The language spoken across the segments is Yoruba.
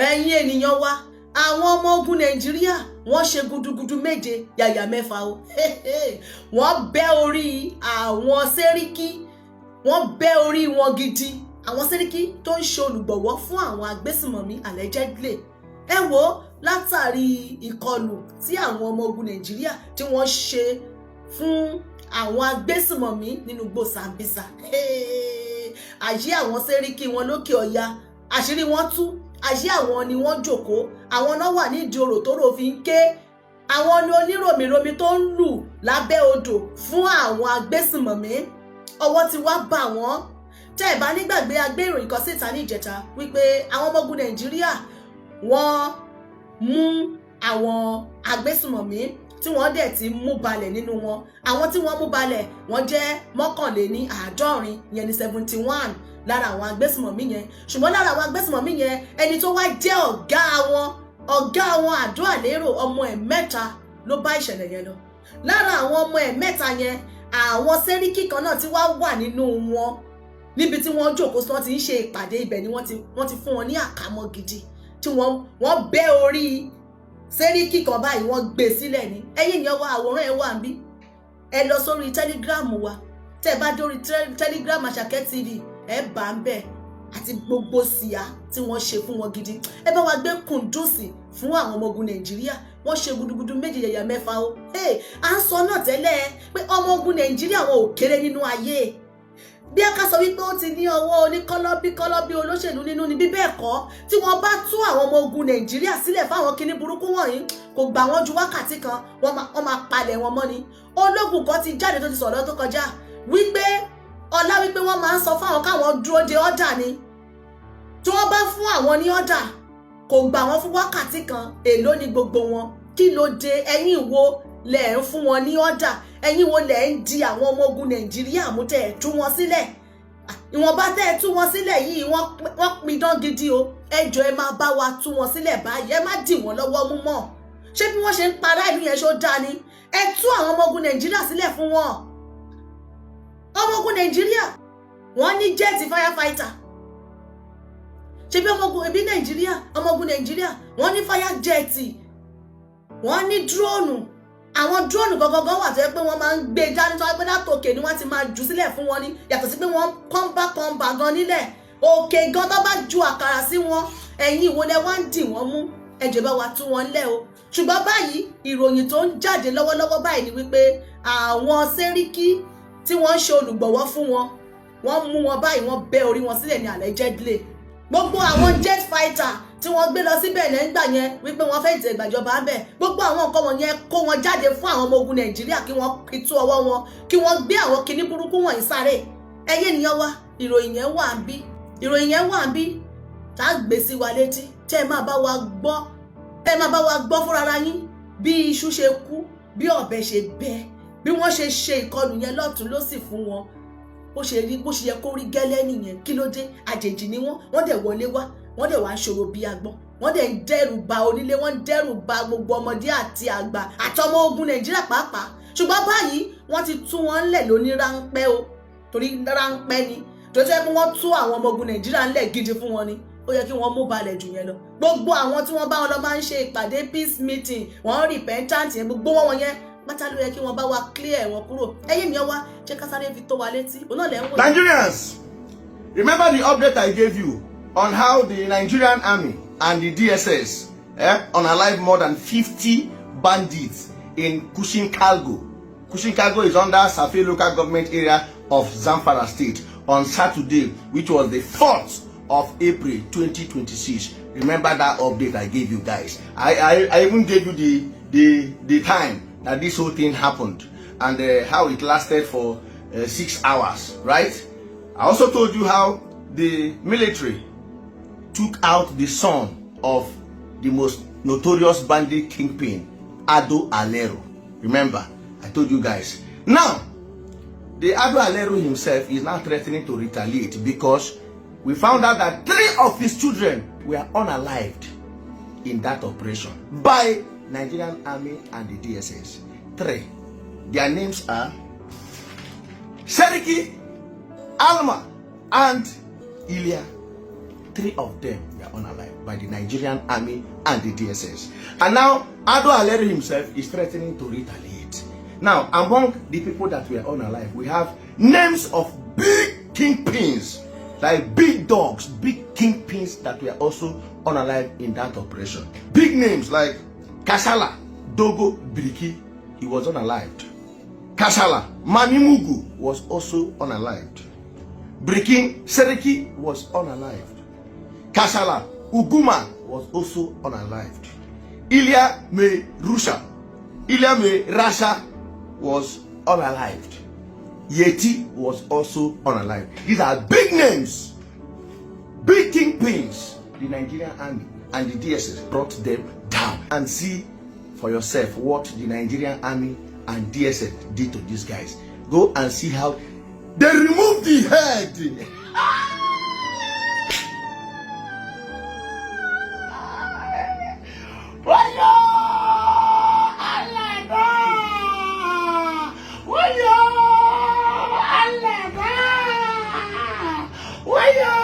Ẹ̀yin ènìyàn wa, àwọn ọmọ ogun Nàìjíríà, wọ́n ṣe gudugudu méje yàyà mẹ́fà o. Wọ́n bẹ́ orí àwọn sẹ́ríkì, wọ́n bẹ́ orí wọn gidi. Àwọn sẹ́ríkì tó ń ṣe olùgbọ̀wọ́ fún àwọn agbésùmọ̀mí, allegedly. Ẹ wo, látàrí ìkọlù tí àwọn ọmọ ogun Nàìjíríà tí wọ́n ṣe fún àwọn agbésùmọ̀mí nínú igbó Sambisa, àṣé àwọn sẹ́ríkì wọn lókè ọya, àṣírí wọn tú. Àṣé àwọn ni wọ́n jókòó, àwọn náà wà nídìí orò tó rò fi ń ké. Àwọn ni oníròmìromi tó ń lù lábẹ́ odò fún àwọn agbésùmọ̀mí. Ọwọ́ ti wá bà wọ́n. Tẹ́ ẹ̀ bá nígbàgbé, agbé ìròyìn kan síta ní ìjẹta wípé àwọn ọmọ ogun Nàìjíríà, wọ́n mú àwọn agbésùmọ̀mí tí wọ́n dẹ̀ ti mú balẹ̀ nínú wọn. Àwọn tí wọ́n mú balẹ̀, wọ́n jẹ́ 71, ìyẹn ní 71 lára àwọn agbésùmọ̀mí yẹn. Ṣùgbọ́n lára àwọn agbésùmọ̀mí yẹn, ẹni tó wá jẹ́ ọ̀gá wọn, ọ̀gá wọn, Àdó Àlérò, ọmọ ẹ̀ mẹ́ta ló bá ìṣẹ̀lẹ̀ yẹn lọ. Lára àwọn ọmọ ẹ̀ mẹ́ta yẹn, àwọn sẹ́ríkì kan náà tí wá wà nínú wọn níbi tí wọ́n jókòó sí, wọ́n ti ń ṣe ìpàdé. Ibẹ̀ ni wọ́n ti fún wọn ní àkámọ́ gidi tí wọ́n bẹ́ orí sẹ́ríkì kan báyìí, wọ́n gbé sílẹ̀ ní. Ẹ̀yìn yẹn wá, àwòrán ẹ̀ wà ń bí. Ẹ lọ sórí Telegram wa. Tẹ́ ẹ bá dórí Telegram Àṣàkẹ́ TV, ẹ bá ń bẹ̀ àti gbogbo síá tí wọ́n ṣe fún wọn gidi. Ẹ bá wa gbé kudos fún àwọn ọmọ ogun Nàìjíríà. Wọ́n ṣe gudugudu méje yẹ̀yà mẹ́fà o. À ń sọ náà tẹ́lẹ̀ pé ọmọ ogun Nàìjíríà, wọn ò kéré nínú ayé. Bí a ká sọ wípé ó ti ní ọwọ́ oníkọ́lọ́bí kọ́lọ́bí olóṣèlú nínú ni, bí bẹ́ẹ̀ kọ́, tí wọ́n bá tú àwọn ọmọ ogun Nàìjíríà sílẹ̀ fáwọn kinní burúkú wọ̀nyí, kò gbà wọ́n ju wákàtí kan, wọ́n máa palẹ̀ wọn mọ́ ni. Ológun kan ti jáde tó ti sọ̀rọ̀ tó kọjá wípé ọlá wípé wọ́n máa ń sọ fáwọn káwọn dúró de order ni. Tí wọ́n bá fún àwọn ní order, kò gbà wọ́n fún wákàtí kan. Èló ni gbogbo wọn? Kí ló dé? Ẹ̀yin wo lẹ̀ ń fún wọn ní order? Ẹ̀yin wo lẹ̀ ń di àwọn ọmọ ogun Nàìjíríà mú tẹ̀ ẹ̀ tú wọn sílẹ̀? Ìwọ̀nba tẹ́ ẹ tú wọn sílẹ̀ yìí, wọ́n pidán gidi o. Ẹ jọ̀ọ́, ẹ máa bá wa tú wọn sílẹ̀ báyìí. Ẹ má dì wọ́n lọ́wọ́ mú mọ́. Ṣé bí wọ́n ṣe ń para ìlú yẹn, ṣó dáa ni? Ẹ tú àwọn ọmọ ogun Nàìjíríà sílẹ̀ fún wọn. Ọmọ ogun Nàìjíríà, wọ́n ní jet firefighter. Ṣe bí ọmọ ogun ẹbí Nàìjíríà, ọmọ ogun Nàìjíríà, wọ́n ní fire jet, wọ́n ní drone. Àwọn drone gangan wà tó yẹ pé wọ́n máa ń gbé dání, tó yẹ pé látòkè ni wọ́n ti máa jù sílẹ̀ fún wọn ní. Yàtọ̀ sí pé wọ́n kọ́ńbà kọ́ńbà gan nílẹ̀ òkè gan, tó bá ju àkàrà sí wọn. Ẹ̀yin ìwo lẹ wá ń dì wọ́n mú? Ẹ jọ̀ọ́, bá wa tú wọn lẹ̀ o. Ṣùgbọ́n báyìí, ìròyìn tó ń jáde lọ́wọ́lọ́wọ́ báyìí ni wípé àwọn sẹ́ríkì tí wọ́n ń ṣe olùgbọ̀wọ́ fún wọn, wọ́n mú wọn báyìí, wọ́n bẹ́ orí wọn sílẹ̀ ní allegedly. Gbogbo àwọn jet fighter tí wọ́n gbé lọ síbẹ̀ lẹ́ngbà yẹn wípé wọ́n fẹ́ ìtẹ̀ ìgbàjọba ń bẹ̀, gbogbo àwọn nǹkan wọn yẹn, kó wọn jáde fún àwọn ọmọ ogun Nàìjíríà kí wọ́n pitú ọwọ́ wọn, kí wọ́n gbé àwọn kinní burúkú wọ̀nyí sáré. Ẹyẹ ènìyàn wa, ìròyìn yẹn wà ń bí, ìròyìn yẹn wà ń bí tá a gbé sí wa létí. Tẹ́ ẹ máa bá wa gbọ́, ẹ máa bá wa gbọ́ fúnra yín bí iṣu ṣe kú, bí ọ̀bẹ ṣe bẹ́, bí wọ́n ṣe ṣe ìkọlù yẹn lọ́tún lọ́sì fún wọn, bó ṣe rí, bó ṣe yẹ kó rí gẹ́lẹ́ nìyẹn. Kí ló dé? Àjèjì ni wọ́n. Wọ́n dẹ̀ wọlé wá, wọ́n dẹ̀ wá ń ṣòro bí agbọ́n, wọ́n dẹ̀ ń dẹ́rù ba onílé, wọ́n ń dẹ́rù ba gbogbo ọmọdé àti àgbà àtọmọ ogun Nàìjíríà pàápàá. Ṣùgbọ́n báyìí, wọ́n ti tú wọn lẹ̀ lóní ráńpẹ́ o, torí ráńpẹ́ ni tó jẹ́ pé wọ́n tú àwọn ọmọ ogun Nàìjíríà ńlẹ̀ gidi fún wọn ni. Ó yẹ kí wọ́n mú balẹ̀ jù yẹn lọ. Gbogbo àwọn tí wọ́n bá wọn lọ máa ń ṣe ìpàdé peace meeting, wọ́n repentant yẹn, gbogbo wọn yẹn pátá ló yẹ kí wọ́n bá wa clear wọn kúrò. Ẹ̀yin yẹn wá jẹ́ ká sáré fi tó wa létí, òun náà lẹ́ ń wò. Nigerians, remember the update I gave you on how the Nigerian army and the DSS unalive more than 50 bandits in Kushin Kalgo. Kushin Kalgo is under Tsafe Local Government Area of Zamfara State on Saturday, which was the 4th of April 2026. Remember that update I gave you guys. I even gave you the time that this whole thing happened and how it lasted for 6 hours, right? I also told you how the military took out the son of the most notorious bandit kingpin, Ado Alero. Remember, I told you guys. Now, the Ado Alero himself is now threatening to retaliate because we found out that three of his children were unalived in that operation by Nigerian Army and the DSS. Three. Their names are Seriki, Alma, and Ilya. Three of them were unalive by the Nigerian army and the DSS. And now, Ado Aleru himself is threatening to retaliate. Now, among the people that were unalive, we have names of big kingpins, like big dogs, big kingpins that were also unalive in that operation. Big names like Kasala Dogo Briki, he was unalived. Kasala Manimugu was also unalived. Brikin Seriki was unalived. Kasala Uguma was also unalived. Ilya Me Rusha, Ilya Me Rasha was unalived. Yeti was also unalived. These are big names, big kingpins. The Nigerian army and the DSS brought them down. And see for yourself what the Nigerian army and DSS did to these guys. Go and see how they removed the head. Wayo! Allah na! Wayo! Allah na! Wayo!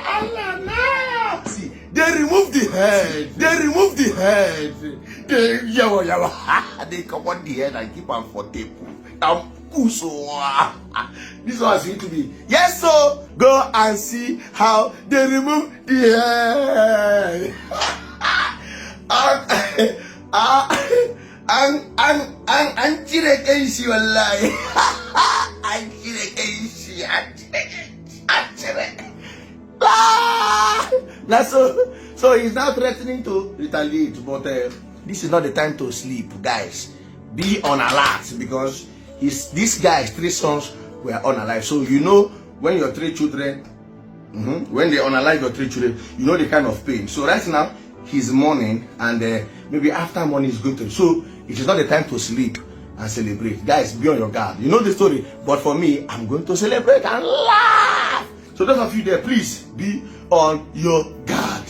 Allah na! See, they removed the head. They removed the head. They yawa yawa. They come on the head and keep am for table. Now, kuso. This one seems to be yes. So go and see how they remove the head. An cire kan shi wallahi, an cire kan shi, an cire, an cire. Ah! Na so he's now threatening to retaliate, but this is not the time to sleep, guys. Be on alert, because his this guy's three sons were unalive. So you know when your three children, when they unalive your three children, you know the kind of pain. So right now he's mourning, and maybe after mourning he's going to. So it is not the time to sleep and celebrate. Guys, be on your guard. You know the story, but for me, I'm going to celebrate and laugh. So those of you there, please be on your guard.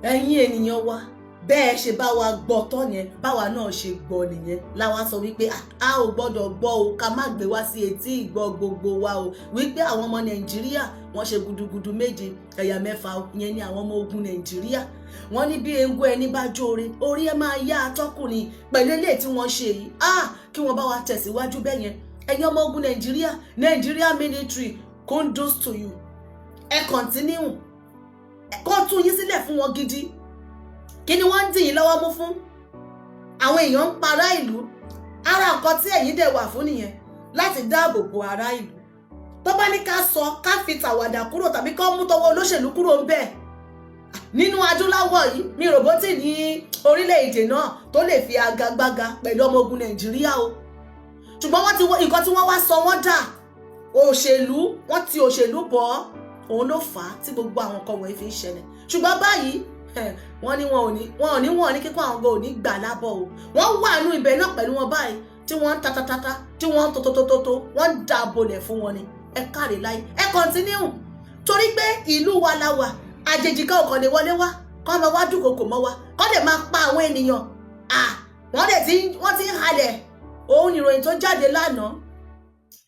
Ẹ̀yin ènìyàn wa, bẹ́ẹ̀ ṣe bá wa gbọ́ tán yẹn, báwa náà ṣe gbọ́ nìyẹn. Láwa sọ wípé a ò gbọ́dọ̀ gbọ́ o, ká má gbé wá sí etí ìgbọ́ gbogbo wa o, wípé àwọn ọmọ Nàìjíríà wọ́n ṣe gudugudu méje ẹ̀yà mẹ́fà o. Ìyẹn ni àwọn ọmọ ogun Nàìjíríà. Wọ́n ní bí eégún ẹni bá jóore, orí ẹ máa yá atọ́kùnrin pẹ̀lú eléyìí tí wọ́n ṣe yìí. Ah, kí wọ́n bá wa tẹ̀síwájú bẹ́ẹ̀ yẹn. Ẹ̀yin ọmọ ogun Nàìjíríà, Nigeria military, kudos to you. Ẹ continue kó tún yín sílẹ̀ fún wọn gidi. Kí ni wọ́n ń dì yín lọ́wọ́ mú fún? Àwọn èèyàn ń para ìlú. Ara nǹkan tí ẹ̀yin dẹ̀ wà fún nìyẹn, láti dáàbò bo ará ìlú. Tó bá ní ká sọ, ká fi tàwàdà kúrò tàbí kó mú tọwọ́ olóṣèlú kúrò ń bẹ̀, nínú adúláwọ̀ yìí, mi rò bó tì ní orílẹ̀-èdè náà tó lè fi agagbága pẹ̀lú ọmọ ogun Nàìjíríà o. Ṣùgbọ́n wọ́n ti nǹkan tí wọ́n wá sọ wọ́n dà òṣèlú, wọ́n ti òṣèlú bọ̀ ọ́. Òun ló fà á tí gbogbo àwọn nǹkan wọ̀nyí fi ń ṣẹlẹ̀. Ṣùgbọ́n báyìí, wọ́n ní wọn ò ní kíkọ́, àwọn gan ò ní gbà lábọ̀ o. Wọ́n wà nínú ibẹ̀ náà pẹ̀lú wọn báyìí, tí wọ́n ń tatatata, tí wọ́n ń tótótótótó, wọ́n ń da bolẹ̀ fún wọn ni. Ẹ káre láyé, ẹ continue, torí pé ìlú wa la wà. Àjèjì kan ò kàn lè wọlé wá kọ́ máa wá dúnkokò mọ́ wa, kọ́ lè máa pa àwọn ènìyàn. Wọ́n dẹ̀ ti wọ́n ti ń halẹ̀. Òun ni ìròyìn tó jáde lánàá.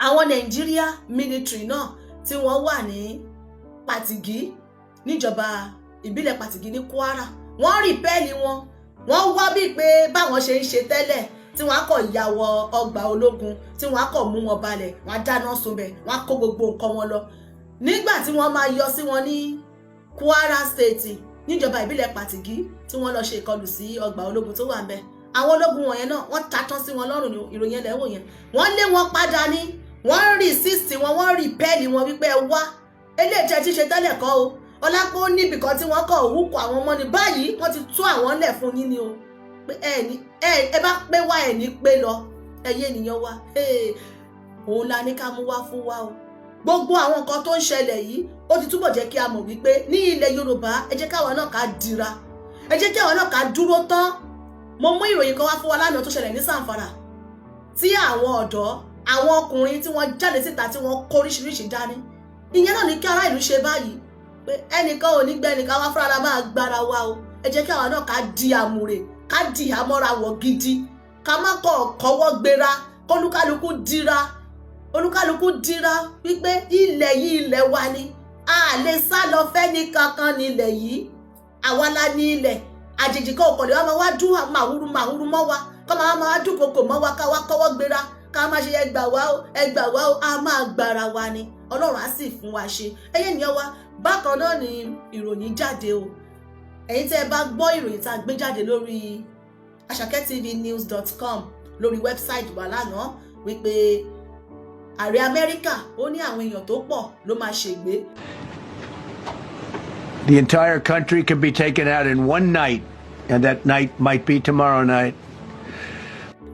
Àwọn Nàìjíríà military náà tí wọ́n wà ní Pàtìgí, níjọba ìbílẹ̀ Pàtìgí ní Kwara, wọ́n repel wọn. Wọ́n wá bíi pé báwọn ṣe ń ṣe tẹ́lẹ̀, tí wọ́n á kọ̀ ya wọ ọgbà ológun, tí wọ́n á kọ̀ mú wọn balẹ̀, wọ́n á dáná sunbẹ̀, wọ́n á kó gbogbo nǹkan wọn lọ. Nígbà tí wọ́n máa yọ sí wọn ní Kwara State, níjọba ìbílẹ̀ Pàtìgí, tí wọ́n lọ ṣe ìkọlù sí ọgbà ológun tó wà ń bẹ̀, àwọn ológun wọ̀nyẹn náà wọ́n tatán sí wọn lọ́rùn. Ní ìròyìn ẹlẹ́wọ̀n yẹn, wọ́n lé wọn padà ní, wọ́n resist wọn, wọ́n repel wọn wípé ẹ wá, eléyìí tí ẹ ti ṣe tẹ́lẹ̀ kọ́ o. Ọlápọ̀ níbì kan tí wọ́n kọ̀ òwúkọ àwọn ọmọ ní báyìí, wọ́n ti tú àwọn lẹ̀ fún yín ni o, pé ẹ ní ẹ bá pé wá, ẹ ní pé lọ. Ẹyẹ ènìyàn wa, òun la ní ká mú wá fún wa o. Gbogbo àwọn nǹkan tó ń ṣẹlẹ̀ yìí, ó ti túbọ̀ jẹ́ kí a mọ̀ wípé ní ilẹ̀ Yorùbá, ẹ jẹ́ káwa náà ká dira, ẹ jẹ́ kí àwa náà ká dúró tán. Mo mú ìròyìn kan wá fún wa lánàá tó ṣẹlẹ̀ ní Zamfara, tí àwọn ọ̀dọ́, àwọn ọkùnrin tí wọ́n jáde síta, tí wọ́n kó oríṣiríṣi dání. Ìyẹn náà ní kí ará ìlú ṣe báyìí pé ẹnìkan ò ní gbẹ ẹnìkan wá fúnra máa gbára wa o. Ẹ jẹ́ kí àwa náà ká di àmùrè, ká di àmọ́ra wọ̀ gidi, ká má kọ̀ kọ́wọ́ gbéra, kólúkálukú dira, olúkálukú dira wípé ilẹ̀ yìí, ilẹ̀ wa ni. A A lè sá lọ fẹ́ni kankan nílẹ̀ yìí. Àwa la ní ilẹ̀. Àjèjì kan ò kọ̀lé wa máa wá dún màwúrú màwúrú mọ́ wa, kọ́ máa wá dúnkokò mọ́ wa, ká wá kọ́wọ́ gbéra, ká máa ṣe "Ẹgbà wá o, ẹgbà wá o." A máa gbára wa ni. Ọlọ́run á sì fún wa ṣe. Ẹ̀yin ènìyàn wa, bákan náà ni ìròyìn jáde o. Ẹ̀yin tẹ́ ẹ bá gbọ́ ìròyìn tá a gbé jáde lórí asakettvnews.com, lórí website wa lánàá, wípé ààrẹ Amẹ́ríkà ó ní àwọn èèyàn tó pọ̀ ló máa ṣègbé. The entire country could be taken out in one night, and that night might be tomorrow night.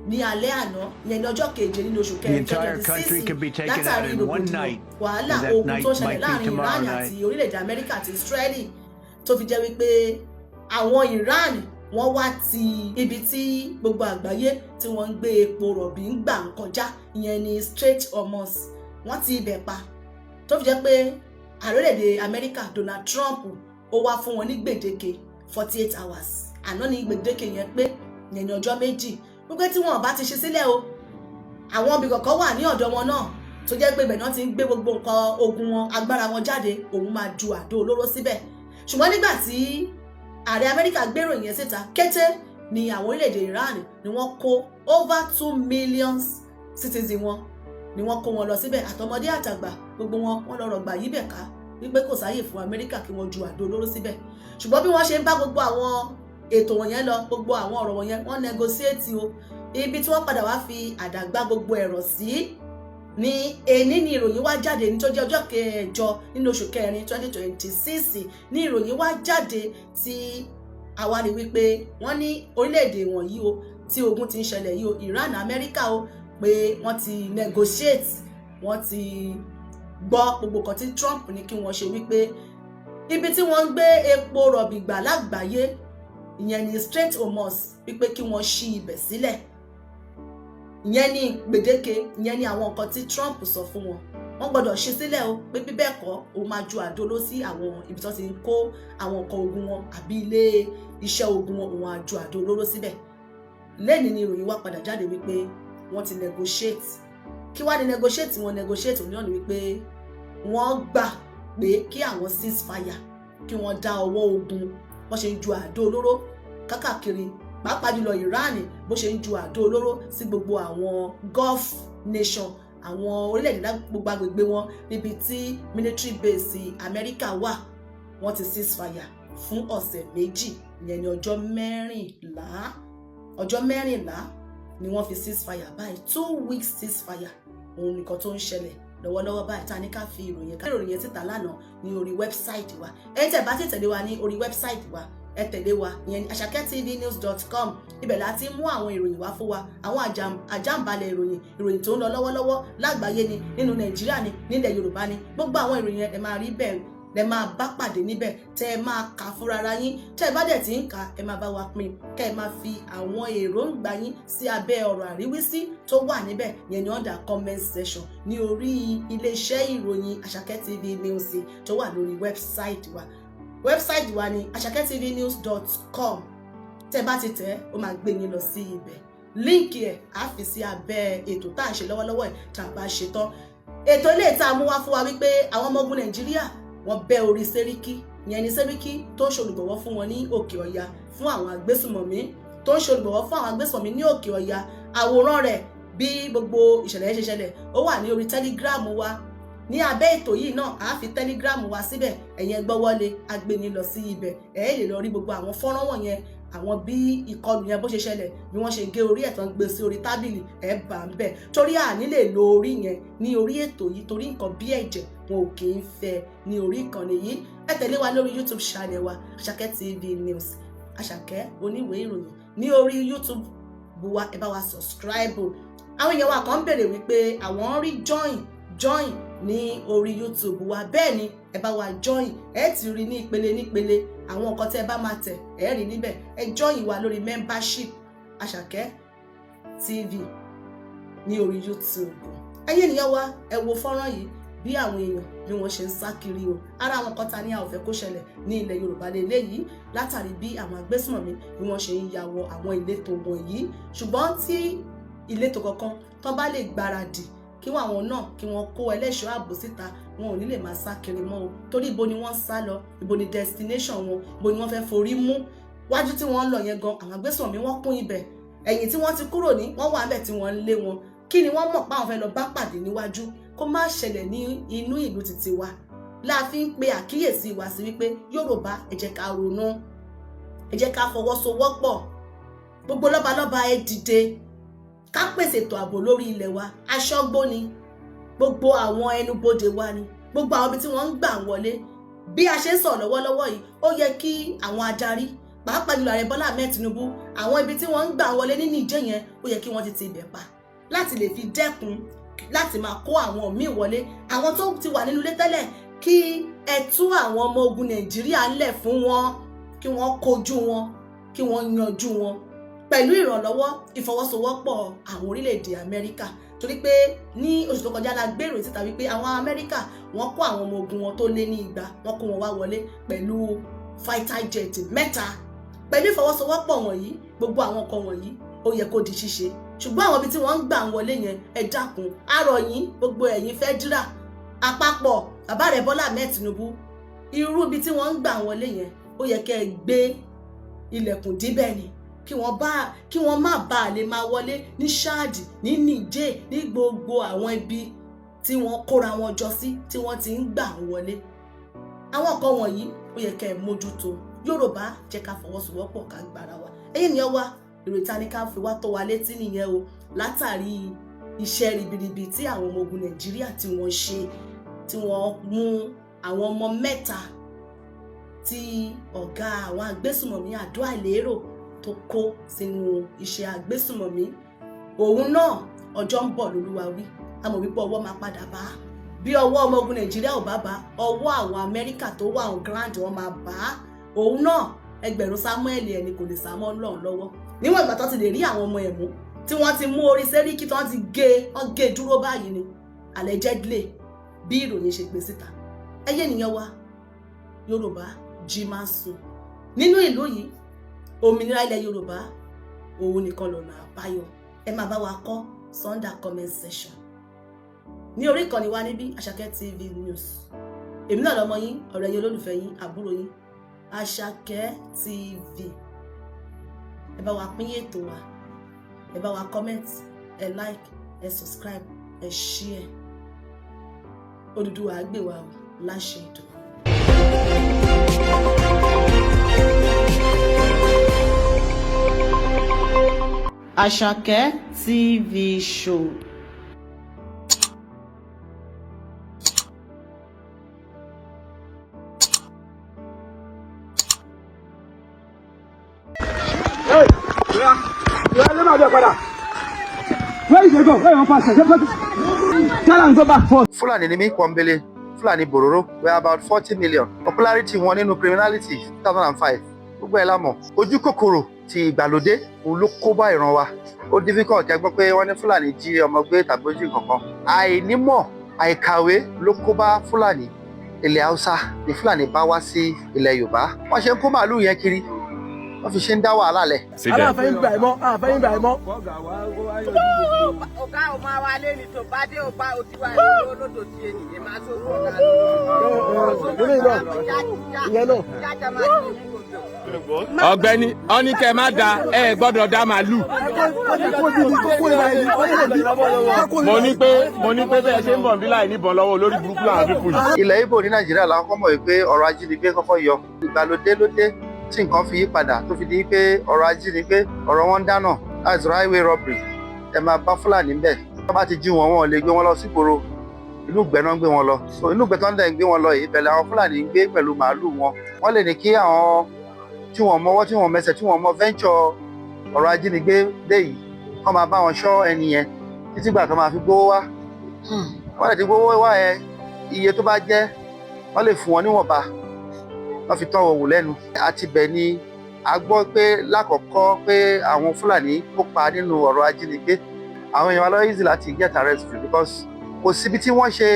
Ní alẹ́ àná, ìyẹn ní ọjọ́ keje nínú oṣù kẹrin, 2026, látàrí rògbòdìyàn, wàhálà ogun tó ṣẹlẹ̀ láàrin Iran àti orílẹ̀-èdè Amẹ́ríkà àti Israeli, tó fi jẹ́ wípé àwọn Iran wọ́n wá ti ibi tí gbogbo àgbáyé tí wọ́n ń gbé epo rọ̀bì ń gbà ń kọjá, ìyẹn ní Strait Hormuz, wọ́n ti ibẹ̀ pa, tó fi jẹ́ pé ààrẹ orílẹ̀-èdè Amẹ́ríkà Donald Trump ó wá fún wọn ní gbèdéke 48 hours. Àná ní gbèdéke yẹn pé, ìyẹn ní ọjọ́ 2, wípé tí wọn bá ti ṣe sílẹ̀ o, àwọn ibì kọ̀ọ̀kan wà ní ọ̀dọ̀ wọn náà tó jẹ́ pé ibẹ̀ náà ti ń gbé gbogbo nǹkan ogun wọn, agbára wọn jáde, òun máa ju àdó olóró síbẹ̀. Ṣùgbọ́n nígbà tí ààrẹ Amẹ́ríkà gbérò yẹn síta, kété ni àwọn orílẹ̀-èdè Iran ni wọ́n kó over 2 million citizen wọn, ni wọ́n kó wọn lọ síbẹ̀, àtọmọdé àtàgbà, gbogbo wọn, wọ́n lọ rọ̀gbà yíbẹ̀ ká, wípé kò sáyè fún Amẹ́ríkà kí wọ́n ju àdó olóró síbẹ̀. Ṣùgbọ́n bí wọ́n ṣe ń bá gbogbo àwọn ètò wọ̀nyẹn lọ, gbogbo àwọn ọ̀rọ̀ wọ̀nyẹn, wọ́n negotiate o. Ibi tí wọ́n padà wá fi àdàgbà gbogbo ẹ̀rọ sí ní èní ni ìròyìn wá jáde ní tó jẹ́ ọjọ́ kẹjọ nínú oṣù kẹrin 2026 ní ìròyìn wá jáde tí àwa rí wípé wọ́n ní orílẹ̀-èdè wọ̀nyí o, tí ogun ti ń ṣẹlẹ̀ yìí o, Iran, Amẹ́ríkà o, pé wọ́n ti negotiate, wọ́n ti gbọ́ gbogbo kan tí Trump ní kí wọ́n ṣe, wípé ibi tí wọ́n ń gbé epo rọ̀bì gbà lágbàáyé, ìyẹn ní Strait Hormuz, wípé kí wọ́n ṣí ibẹ̀ sílẹ̀. Ìyẹn ní gbèdéke, ìyẹn ní àwọn nǹkan tí Trump sọ fún wọn, wọ́n gbọ́dọ̀ ṣí sílẹ̀ o, pé bí bẹ́ẹ̀ kọ́, òun máa ju àdó lọ sí àwọn ibi tí wọ́n ti ń kó àwọn nǹkan ogun wọn àbí ilé iṣẹ́ ogun wọn, òun á ju àdó olóró síbẹ̀. Lẹ́ni ni ìròyìn wá padà jáde wípé wọ́n ti negotiate. Kí wá ní negotiate? Wọn negotiate òun náà ni wípé wọ́n gbà pé kí àwọn cease fire, kí wọ́n dá ọwọ́ ogun wọ́n ṣe ń ju àdó olóró kákàkiri, pàápàá jùlọ Iran bó ṣe ń ju àdó olóró sí gbogbo àwọn Gulf nation, àwọn orílẹ̀-èdè, gbogbo agbègbè wọn níbi tí military base Amẹ́ríkà wà. Wọ́n ti cease fire fún ọ̀sẹ̀ 2, ìyẹn ní ọjọ́ 14. Ọjọ́ 14 ni wọ́n fi cease fire báyìí, 2 weeks cease fire. Òun nìkan tó ń ṣẹlẹ̀ lọ́wọ́lọ́wọ́ báyìí tá a ní ká fi ìròyìn ká ìròyìn yẹn síta lánàá ní orí website wa. Ẹ̀yin tẹ́ bá ti tẹ̀lé wa ní orí website wa, ẹ tẹ̀lé wa, ìyẹn ní asakettvnews.com. Ibẹ̀ la ti mú àwọn ìròyìn wá fún wa, àwọn àjàǹbalẹ̀ ìròyìn, ìròyìn tó ń lọ lọ́wọ́lọ́wọ́ lágbàáyé ni, nínú Nàìjíríà ni, nílẹ̀ Yorùbá ni, gbogbo àwọn ìròyìn yẹn ẹ máa rí bẹ́ẹ̀, lẹ máa bá pàdé níbẹ̀, tẹ́ ẹ máa kà fúnra yín. Tẹ́ ẹ bá dẹ̀ ti ń kà, ẹ máa bá wa pín, kẹ́ ẹ máa fi àwọn èròǹgbà yín sí abẹ́ ọ̀rọ̀ àríwísí tó wà níbẹ̀ yẹn ní under comment section ní orí iléeṣẹ́ ìròyìn Àṣàkẹ́ TV News tó wà lórí website wa. Website wa ní asakettvnews.com. Tẹ́ bá ti tẹ̀, ó máa gbé yín lọ sí ibẹ̀. Link ẹ̀ á fi sí abẹ́ ètò tá à ń ṣe lọ́wọ́lọ́wọ́ ẹ̀. Tá a bá ṣe tán ètò ilé ìta mú wá fún wa wípé àwọn ọmọ ogun Nàìjíríà, wọ́n bẹ́ orí sẹ́ríkì, ìyẹn ní sẹ́ríkì tó ń ṣolùgbọ̀wọ́ fún wọn ní Òkè Ọ̀yà, fún àwọn agbésùmọ̀mí, tó ń ṣolùgbọ̀wọ́ fún àwọn agbésùmọ̀mí ní Òkè Ọ̀yà. Àwòrán rẹ̀, bí gbogbo ìṣẹ̀lẹ̀ yẹn ṣe ṣẹlẹ̀, ó wà ní orí Telegram wa. Ní abẹ́ ètò yìí náà, a fi Telegram wa síbẹ̀. Ẹ̀yin ẹ gbọ́wọ́lé, agbéni lọ sí ibẹ̀, ẹ̀ lè lọ rí gbogbo àwọn fọ́nrán wọ̀nyẹn, àwọn bí ìkọlù yẹn bó ṣe ṣẹlẹ̀, bí wọ́n ṣe gé orí ẹ̀ tán gbé sí orí tábìlì, ẹ̀ bá ń bẹ̀. Torí àní lè lo orí yẹn ní orí ètò yìí, torí nǹkan bí ẹ̀jẹ̀ wọn ò kì í fẹ́ ní orí ìkànnì yìí. Ẹ tẹ̀lé wa lórí YouTube channel wa, Àṣàkẹ́ TV News, Àṣàkẹ́ oníwèé ìròyìn ní orí YouTube wa. Ẹ bá wa subscribe. Àwọn èèyàn wa kan ń béèrè wípé àwọn ń rí join join ní orí YouTube wa. Bẹ́ẹ̀ ni, ẹ bá wa join. Ẹ ti rí ní ìpele nípele àwọn nǹkan tẹ́ ẹ bá máa tẹ̀, ẹ rí níbẹ̀. Ẹ join wa lórí membership Àṣàkẹ́ TV ní orí YouTube. Ẹ̀yin ènìyàn wa, ẹ wo fọ́nrán yìí, bí àwọn èèyàn bí wọ́n ṣe ń sá kiri o. Ara àwọn kan ta ní a ò fẹ́ kó ṣẹlẹ̀ ní ilẹ̀ Yorùbá lélẹ́yìí, látàrí bí àwọn agbésùnmọ̀mí bí wọ́n ṣe ń ya wọ àwọn ìletò wọ̀nyí. Ṣùgbọ́n tí ìletò kankan tán bá lè gbáradì Kí wọ́n àwọn náà kí wọ́n kó ẹlẹ́ṣọ́ ààbò síta. Wọn ò ní lè máa sá kiri mọ́ o, torí ibo ni wọ́n sá lọ? Ibo ni destination wọn? Ibo ni wọ́n fẹ́ forí mú? Wájú tí wọ́n ń lọ yẹn gan, àwọn agbésùnmọ̀mí wọ́n kún ibẹ̀. Ẹ̀yìn tí wọ́n ti kúrò ní, wọ́n wà ńbẹ̀ tí wọ́n ń lé wọn. Kí ni wọ́n mọ̀ pé àwọn fẹ́ lọ bá pàdé níwájú? Kó má ṣẹlẹ̀ ní inú ìlú títí wa la fi ń pe àkíyèsí wa sí wípé, Yorùbá, ẹ jẹ́ ká ronú, ẹ jẹ́ ká fọwọ́sowọ́pọ̀. Gbogbo lọ́balọ́ba, ẹ dìde, ká pèsè ètò ààbò lórí ilẹ̀ wa. Aṣọ́gbó ni gbogbo àwọn ẹnubodè wa ni gbogbo àwọn ibi tí wọ́n ń gbà wọlé. Bí a ṣe ń sọ̀rọ̀ lọ́wọ́lọ́wọ́ yìí, ó yẹ kí àwọn adarí, pàápàá jùlọ Ààrẹ Bọ́lá Ahmed Tinubu, àwọn ibi tí wọ́n ń gbà wọlé ní Níjẹ̀ yẹn, ó yẹ kí wọ́n ti ti ibẹ̀ pa láti lè fi dẹ́kun láti máa kó àwọn míì wọlé. Àwọn tó ti wà nínú ilé tẹ́lẹ̀, kí ẹ tú àwọn ọmọ ogun Nàìjíríà ńlẹ̀ fún wọn, kí wọ́n kojú wọn, kí wọ́n yanjú wọn pẹ̀lú ìrànlọ́wọ́, ìfọwọ́sowọ́pọ̀ àwọn orílẹ̀-èdè Amẹ́ríkà, torí pé ní oṣù tó kọjá la gbé ìròyìn síta wípé àwọn Amẹ́ríkà, wọ́n kó àwọn ọmọ ogun wọn tó lé ní 200, wọ́n kó wọn wá wọlé pẹ̀lú fighter jet mẹ́ta. Pẹ̀lú ìfọwọ́sowọ́pọ̀ wọ̀nyí, gbogbo àwọn nǹkan wọ̀nyí, ó yẹ kó di ṣíṣe. Ṣùgbọ́n àwọn ibi tí wọ́n ń gbà wọlé yẹn, ẹ dákun, á rọ̀ yín, gbogbo ẹ̀yin federal àpapọ̀, bàbá rẹ̀ Bọ́lá Ahmed Tinubu, irú ibi tí wọ́n ń gbà wọlé yẹn, ó yẹ kẹ́ ẹ gbé ilẹ̀kùn díbẹ̀ ni, kí wọ́n má bàa lè máa wọlé ní Chad, ní Niger, ní gbogbo àwọn ibi tí wọ́n kóra wọn jọ sí, tí wọ́n ti ń gbà wọlé. Àwọn nǹkan wọ̀nyí, ó yẹ kẹ́ ẹ mójútó. Yorùbá, jẹ́ ká fọwọ́sowọ́pọ̀, ká gbára wa. Ẹ̀yin ènìyàn wa, ìròyìn ta ni ká fi wá tó wa létí nìyẹn o, látàrí iṣẹ́ ribiribi tí àwọn ọmọ ogun Nàìjíríà tí wọ́n ṣe, tí wọ́n mú àwọn ọmọ mẹ́ta tí ọ̀gá àwọn agbésùmọ̀mí Àdó Àìlérò tó kó sínú iṣẹ́ agbésùmọ̀mí. Òun náà, ọjọ́ ń bọ̀ lólúwa wí. A mọ̀ wípé ọwọ́ máa padà bá. Bí ọwọ́ ọmọ ogun Nàìjíríà ò bá bá, ọwọ́ àwọn Amẹ́ríkà tó wà on ground, wọn máa bá òun náà. Ẹgbẹ̀rún Samuel ẹni kò lè sá mọ́ lọ́run lọ́wọ́. Níwọ̀n ìgbà tó ti lè rí àwọn ọmọ ẹ̀ mú, tí wọ́n ti mú orí sẹ́ríkì, tí wọ́n ti gé, wọ́n gé dúró báyìí ni, allegedly, bí ìròyìn ṣe gbé síta. Ẹyẹ ènìyàn wa, Yorùbá, jí máa sùn nínú ìlú yìí. Òmìnira ilẹ̀ Yorùbá, òun nìkan lọ́nà àbáyọ. Ẹ máa bá wa kọ under comment section ní orí ìkànnì wa níbí, Àṣàkẹ́ TV News. Èmi náà lọmọ yín, ọ̀rẹ́ yín, olólùfẹ́ yín, àbúrò yín, Àṣàkẹ́ TV. Ẹ bá wa pín ètò wa, ẹ bá wa comment, ẹ like, ẹ subscribe, ẹ share. Odùduwà á gbè wá o, láṣẹ ìdùnnú. Àṣàkẹ́ TV Show. Hey, yeah, yeah, let me go padà. Where you dey go? Where you wan pass? Tell am go back first. Fúlàní ni mí pọ́nbélé. Fúlàní Bòróró, we are about 40 million. Popularity wọn nínú criminality, 2005, gbogbo ẹ̀ la mọ̀. Ojú kòkòrò ti ìgbàlódé, òun ló kó bá ìran wa. Ó difficult kẹ́ gbọ́ pé wọ́n ní Fúlàní jí ọmọ gbé tàbí ó jí nǹkan kan. Àìnímọ̀, àìkàwé ló kó bá Fúlàní. Ilẹ̀ Haúsá ni Fúlàní bá wá sí ilẹ̀ Yorùbá. Wọ́n ṣe ń kó màálù yẹn kiri, wọ́n fi ṣe ń dá wàhálà lẹ̀. Aláàfẹ́ yín gbà ẹ̀ mọ́, àfẹ́ yín gbà ẹ̀ mọ́. Ọ̀gá ò máa wá lé ní tó bá dé, ò bá o ti wá ìlú olódò tí ènìyàn máa tó fún ọ̀gá. Ìyẹn náà. Ọ̀gbẹ́ni, wọ́n ní kẹ́ má da, ẹ gbọ́dọ̀ dá màálù. Mo ní pé bẹ́ẹ̀ ṣe ń bọ̀ bí láì níbọn lọ́wọ́, olórí burúkú làwọn people yìí. Ilẹ̀ Ìgbò ní Nàìjíríà làwọn kọ́ mọ̀ wípé ọ̀rọ̀ ajínigbé kọ́kọ́ yọ. Ìgbàlódé ló dé tí nǹkan fi yí padà, tó fi di pé ọ̀rọ̀ ajínigbé, ọ̀rọ̀ wọn ń dáná, that's highway robbery. Ẹ máa bá Fúlàní ńbẹ̀. Tó bá ti jí wọn, wọn ò lè gbé wọn lọ sígboro. Inú ìgbẹ́ náà ń gbé wọn lọ. So inú ìgbẹ́ tó ń dẹ̀ ń gbé wọn lọ yìí, ìbẹ̀lẹ̀ àwọn Fúlàní ń gbé pẹ̀lú màálù wọn. Wọ́n lè ní kí àwọn tí wọ́n mọwọ́, tí wọ́n mẹsẹ̀, tí wọ́n mọ venture ọ̀rọ̀ ajínigbé dé yìí, kọ́ máa bá wọn ṣọ́ ẹni yẹn títí gbà tó máa fi gbówó wá. Wọ́n lè ti gbówó wá yẹn, iye tó bá jẹ́, wọ́n lè fún wọn níwọ̀nba, wọ́n fi tọ́ wọn wò lẹ́nu. Àti bẹ̀ ni a gbọ́ pé lákọ̀ọ́kọ́ pé àwọn Fúlàní kópa nínú ọ̀rọ̀ ajínigbé. Àwọn èèyàn wa lọ easy láti get arrest jù, because kò síbi tí wọ́n ṣe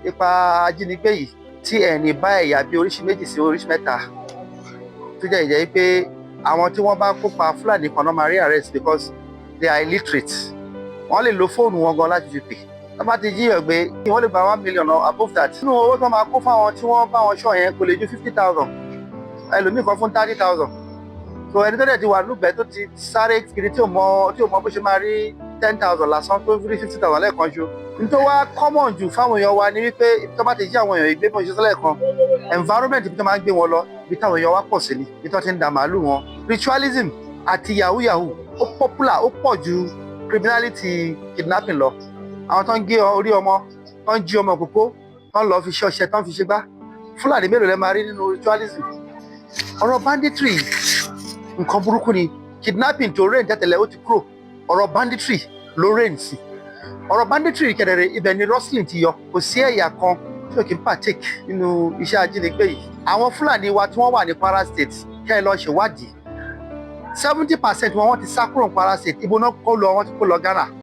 ipa ajínigbé yìí tí ẹ̀ní bá ẹ̀yà bíi oríṣi méjì sí oríṣi mẹ́ta, tó jẹ́ ìjẹ́ pé àwọn tí wọ́n bá kópa, Fúlàní kan náà máa rí arrest, because they are illiterate. Wọ́n lè lo fóònù wọn gan láti fi pè. Tó bá ti jí èèyàn gbé, wọ́n lè gba 1 million or above that. Nínú owó tó máa kó fáwọn tí wọ́n bá wọn ṣọ́ yẹn, kò lè ju 50,000, ẹlòmíì kan fún 30,000. So ẹni tó dẹ̀ ti wà lúgbẹ̀ẹ́, tó ti sáré kiri, tí ò mọ bó ṣe máa rí 10,000 lásán, tó rí 50,000 lẹ́ẹ̀kan ṣo. Nítorí wá common jù fáwọn èèyàn wa ni wípé tó bá ti jí àwọn èèyàn ìgbé, bó ṣe sọ́lẹ̀ kan, environment ibi tó máa ń gbé wọn lọ, ibi táwọn èèyàn wa pọ̀ sí ni, ibi tó ti ń da màálù wọn. Ritualism àti yahoo yahoo, ó popular, ó pọ̀ ju criminality kidnapping lọ. Àwọn tó ń gé orí ọmọ, tó ń jí ọmọ kókó, tó ń lọ fi ṣe ọṣẹ, tó ń fi ṣe gbá, Fúlàní mélòó lẹ máa rí nínú ritualism? Ọ̀rọ̀ banditry, nǹkan burúkú ni. Kidnapping tó reign tẹ́tẹ̀lẹ̀, ó ti kúrò, ọ̀rọ̀ banditry ló reign sí. Ọ̀rọ̀ banditry kẹ̀dẹ̀rẹ̀, ibẹ̀ ni rustling ti yọ. Kò sí ẹ̀yà kan tí ò kí ń partake nínú iṣẹ́ ajínigbé yìí. Àwọn Fúlàní wa tí wọ́n wà ní Kwara State, kẹ́ ẹ lọ ṣèwádìí, 70% wọn, wọ́n ti sá kúrò ní Kwara State. Ibo náà kó lọ? Wọ́n ti kó lọ Ghana.